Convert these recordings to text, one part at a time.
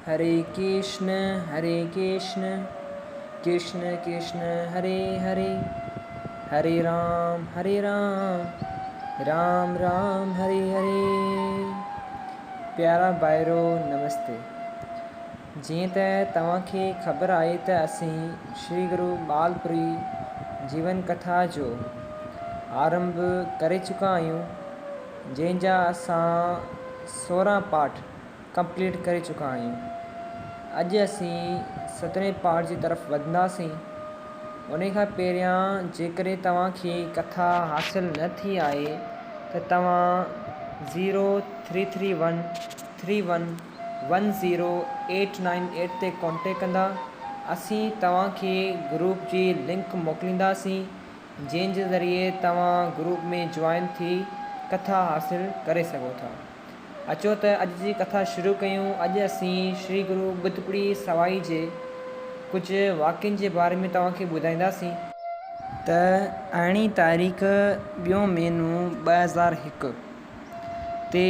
هري ڪرشن هري ڪرشن ڪرشن ڪرشن هري هري، هري رام هري رام، رام رام هري هري. پيارا ڀائرو نمستي. جيئن ته توهان کي خبر آهي ته اسين شري گرو ٻالپوري جيون ڪٿا جو آرنڀ ڪري چڪا آهيون جنهن جا اسان 16 پارٽ ڪمپليٽ ڪري چڪا آهيون. اڄ اسين سترهين پارٽ جي طرف وڌنداسين. انهي کان پهريان جيڪڏهن توهان کي ڪٿا حاصل نه ٿي آهي ته توهان zero three three one three one one zero eight nine eight تي ڪانٽيڪٽ ڪندا. اسين توهان کي گروپ جي لنڪ موڪلينداسين جنهن جي ذريعي توهان گروپ ۾ جوائن ٿي ڪٿا حاصل ڪري سگهو ٿا. اچو ته اڄ جي ڪٿا شروع ڪيون. اڄ اسين شري گرو ٻڌپڙي سوائي جي ڪجهه واقعن جي باري ۾ توهان کي ٻڌائينداسين. ته ارڙهين تاريخ ٻيون مهينو 2001 تي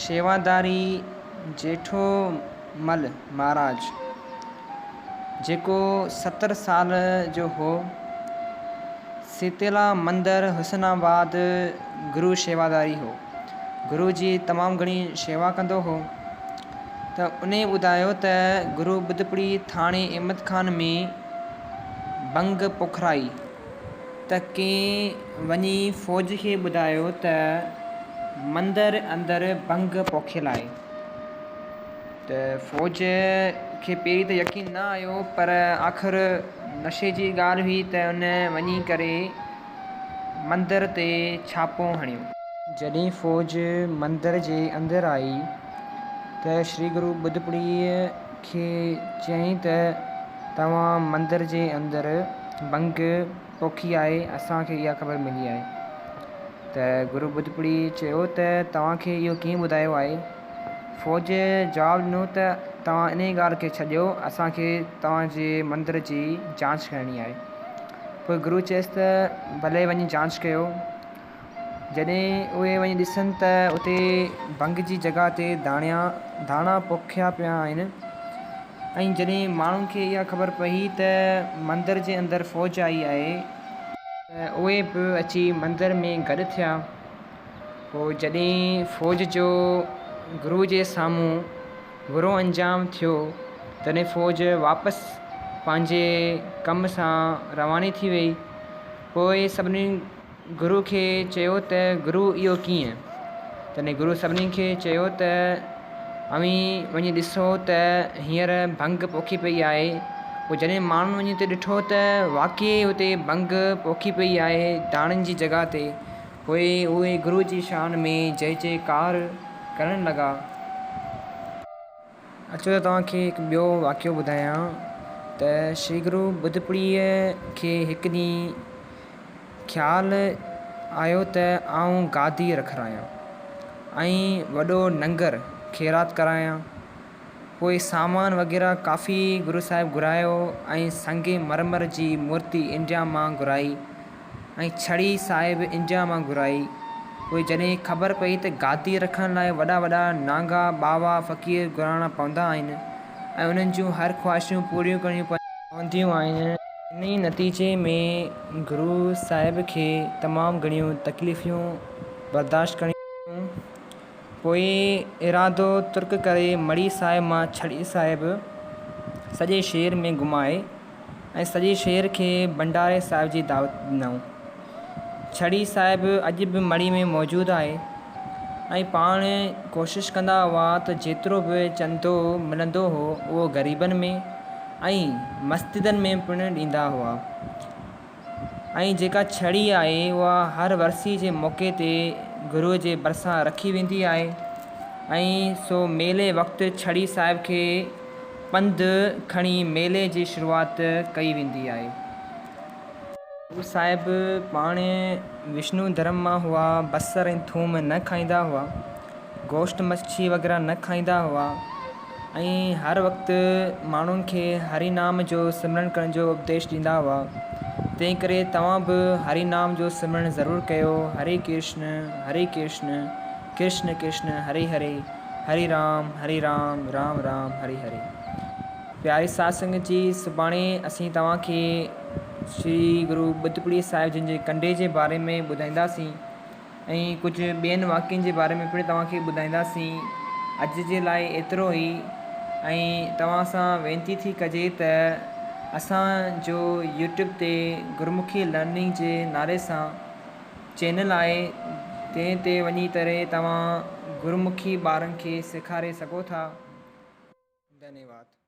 شيواداري جيٺو مل مهاراج جيڪو 70 سال جو هو، سيتيلا مندر حسن آباد گرو شيواداري هو. گرو جي تمام گهڻي شيوا ڪندو هو ته انهي ٻڌايو ته گرو ٻڌپڙي ٿاڻي احمد خان ۾ ڀنگ پوکرائي ته ڪنهن وڃي فوج کي ٻڌايو ته مندر اندر ڀنگ پوکيل آهي ته فوج کي پهرين ته يقين نه آيو پر آخر نشي جي ڳالهه هئي ته ان وڃي ڪري مندر تي ڇاپو هڻيو. جڏهن فوج مندر جي اندر آئي ته شري گرو ٻڌپڙيء کي چيائين ته توهان مندر جي اندر ڀنگ پوکي آهي، اسان کي اها خبر ملي آهي. ته گرو ٻڌپڙي چيو ته توهان کي اهو ڪنهن ٻڌايو آهي؟ فوج جواب ڏنو ته توهان انهيء ڳالهه کي ڇڏيو، اسان کي توهان جي مندر جي جانچ ڪرڻي آهي. پوء گرو چيس ته ڀلي وڃي جانچ ڪيو. جڏهن اهي وڃي ڏسن ته اتي ڀنگ جي جڳهه تي ڌاڻيا ڌاڻا پوکيا پيا آهن ۽ جڏهن ماڻهن کي اها خبر پئي ته مندر جي اندر فوج آئي آهي ته اهي به اچي مندر ۾ گڏ ٿيا. پوء جڏهن فوج جو گرو جي سامهون برو انجام ٿيو، تڏهن فوج واپس پنهنجي ڪم سان رواني ٿي ويئي. پوء سڀني گرو کي چيو ته گرو اهو ڪيئن؟ تڏهن گرو سڀني کي چيو ته اوهين وڃي ڏسو ته هينئر ڀنگ پوکي پئي آهي. پوء جڏهن ماڻهن وڃي اتي ڏٺو ته واقعي اتي ڀنگ پوکي پئي آهي داڻن جي جڳهه تي. پوء اهي گرو جي شان ۾ جئي جئي ڪار ڪرڻ لڳا. اچو ته توهان کي هڪ ٻيو واقعو ٻڌايان ته شري گرو ٻڌپڙيء کي هڪ ڏينهن خيال آيو ته آئون گادي رکرايان ۽ وڏو ننگر خيرات ڪرايان. پوء سامان وغيره ڪافي گرو صاحب گهرايو ۽ سنگ مرمر جي مورتي انڊيا مان گهرائي ۽ ڇڙي صاحب انڊيا مان گهرائي. پوء جڏهن خبر پئي ته گادي رکڻ لاء وڏا وڏا نانگا ٻاوا فقير گهرائڻا پوندا آهن ۽ انهن جون هر خواهشون پوريون ڪرڻيون پونديون آهن. انهيء نتيجي ۾ گرو صاحب کي تمام گهڻيون تڪليفون برداشت ڪرڻيون پيون. پوء ارادو ترڪ ڪري مڙهي صاحب مان ڇڙي صاحب سڄي شهر ۾ گهمائي ۽ سڄي شهر کي ڀنڊاري صاحب جي دعوت ڏنائون. ڇڙي صاحب اڄ به مڙهي ۾ موجود آهي ۽ پاڻ ڪوشش ڪندا هئا ته جيترو به چندو ملندو هو اهو غريبن ۾ ۽ مسجدن ۾ پڻ ڏيندا هئا. ۽ جيڪا ڇڙي آهي اها هر ورسي جي موقعي تي گروء جي ڀرسان رکي ويندي آهي ۽ سو ميلي وقت ڇڙي صاحب کي پنڌ کڻي ميلي جي شروعات ڪئي ويندي آهي. گرو صاحب پاڻ وشنو ڌرم مان هئا، بصر ۽ ٿوم نه کائيندا هئا. گوشت مڇي وغيره نه کائيندا هئا ۽ هر وقت ماڻهن کي هري نام جو سمرڻ ڪرڻ جو اپديش ڏيندا هئا تنهن ڪري توهان به هري نام جو سمرڻ ضرور ڪيو هري ڪرشن هري ڪرشن ڪرشن ڪرشن هري هري هري رام هري رام رام رام هري هري. پياري ساڌ سنگت جي سڀاڻي اسين توهان کي شري گرو ٻڌپڙي صاحب جن جي ڪنڊي جي باري ۾ ٻڌائينداسين ۽ ڪجهه ٻين واقعن جي باري ۾ پڻ توهان کي ٻڌائينداسين اڄ جي لاء ايترو ئي ۽ توهان سان وينتي ٿي ڪجي ته اسان جو يوٽيوب تي گرمکي لرننگ جي نالي سان چينل آهي تنهن تي وڃي ڪري توهان گرمکي ٻارن کي سيکاري سگهو ٿا. ڌنيواد.